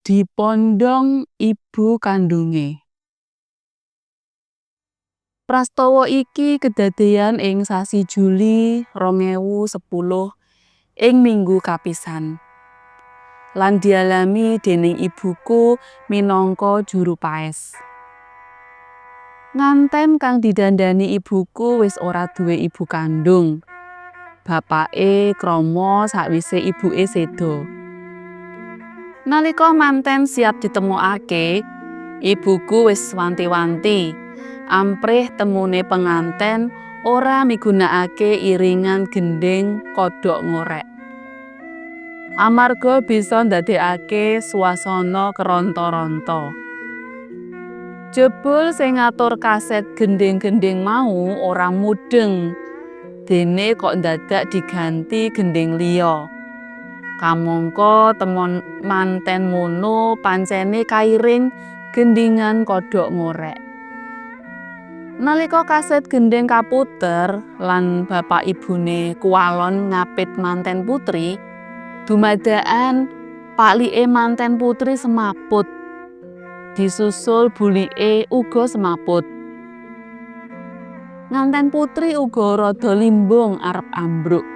Dipondhong ibu kandunge. Prastawa iki kedadeyan ing sasi Juli 2010 ing minggu kapisan. Lan dialami dening ibuku minangka juru paes. Nganten kang didandani ibuku wis ora duwe ibu kandung. Bapake krama sakwise ibuke seda. Nalika manten siap ditemokake, ibuku wis wanti-wanti amprih temune penganten ora migunakake iringan gendhing kodhok ngorek. Amarga bisa ndadekake swasana keronta-ronta. Jebul sing ngatur kaset gendhing-gendhing mau ora mudheng. Dene kok ndadak diganti gendhing liya. Kamangka temon manten mono pancene kairing gendhingan kodhok ngorek. Nalika kaset gendhing kaputer lan bapak ibune kuwalon ngapit manten putri, dumadakan paklike manten putri semaput. Disusul bulike uga semaput. Nganten putri uga rada limbung arep ambruk.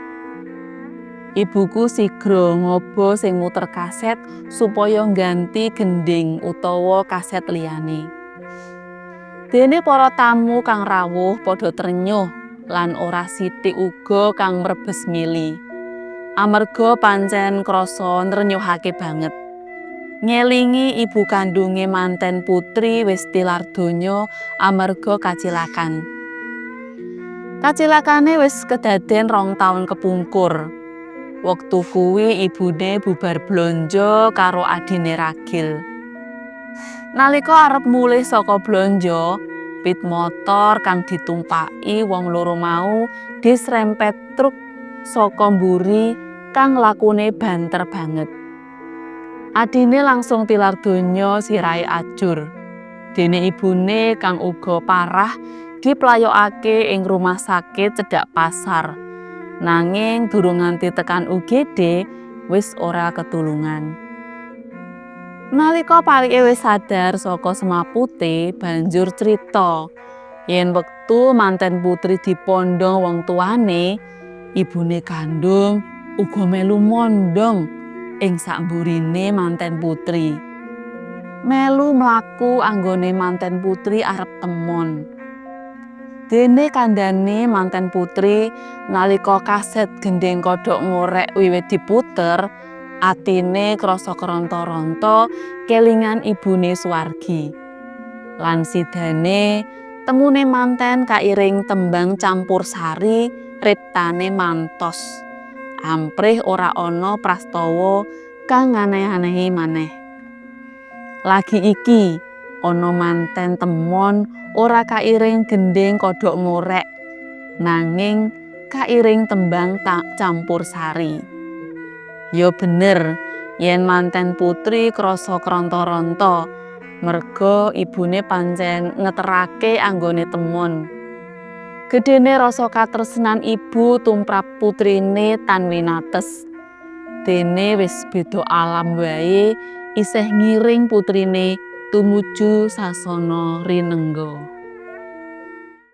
Ibuku sigra ngaba sing muter kaset supaya ngganti gendhing utawa kaset liyane. Dene para tamu kang rawuh padha trenyuh lan ora sithik uga kang mrebes mili. Amarga pancen krasa nrenyuhake banget. Ngelingi ibu kandunge manten putri wis tilar donya amarga kacilakan. Kacilakane wis kedaden 2 taun kepungkur. Wektu kuwi ibune bubar blonjo karo adine ragil. Nalika arep mulih saka blonjo, pit motor kang ditumpaki wong loro mau disrempet truk saka mburi kang lakune banter banget. Adine langsung tilar donya, sirahe ajur. Dene ibune kang uga parah diplayokake ing rumah sakit cedhak pasar. Nanging durung nganti tekan UGD wis ora ketulungan. Nalika palike wis sadar saka semapute, banjur crita yen wektu manten putri dipondhong wong tuane, ibune kandung uga melu mondhong ing sakmburine manten putri. Melu mlaku anggone manten putri arep temon. Dene kandhane manten putri, nalika kaset gendhing kodhok ngorek wiwit diputer, atine krasa keronta-ronta kelingan ibune suwargi. Lan sidane temune manten kairing tembang campursari riptane mantos. Amprih ora ana prastawa kang nganeh-anehi maneh. Lagi iki ana manten temon ora kairing gendhing kodhok ngorek, nanging kairing tembang campursari. Ya bener yen manten putri krasa keronta-ronta merga ibune pancen ngeterake anggone temon. Gedhene rasa katresnan ibu tumrap putrine tan winates. Dene wis beda alam wae isih ngiring putrine tumuju sasana rinengga.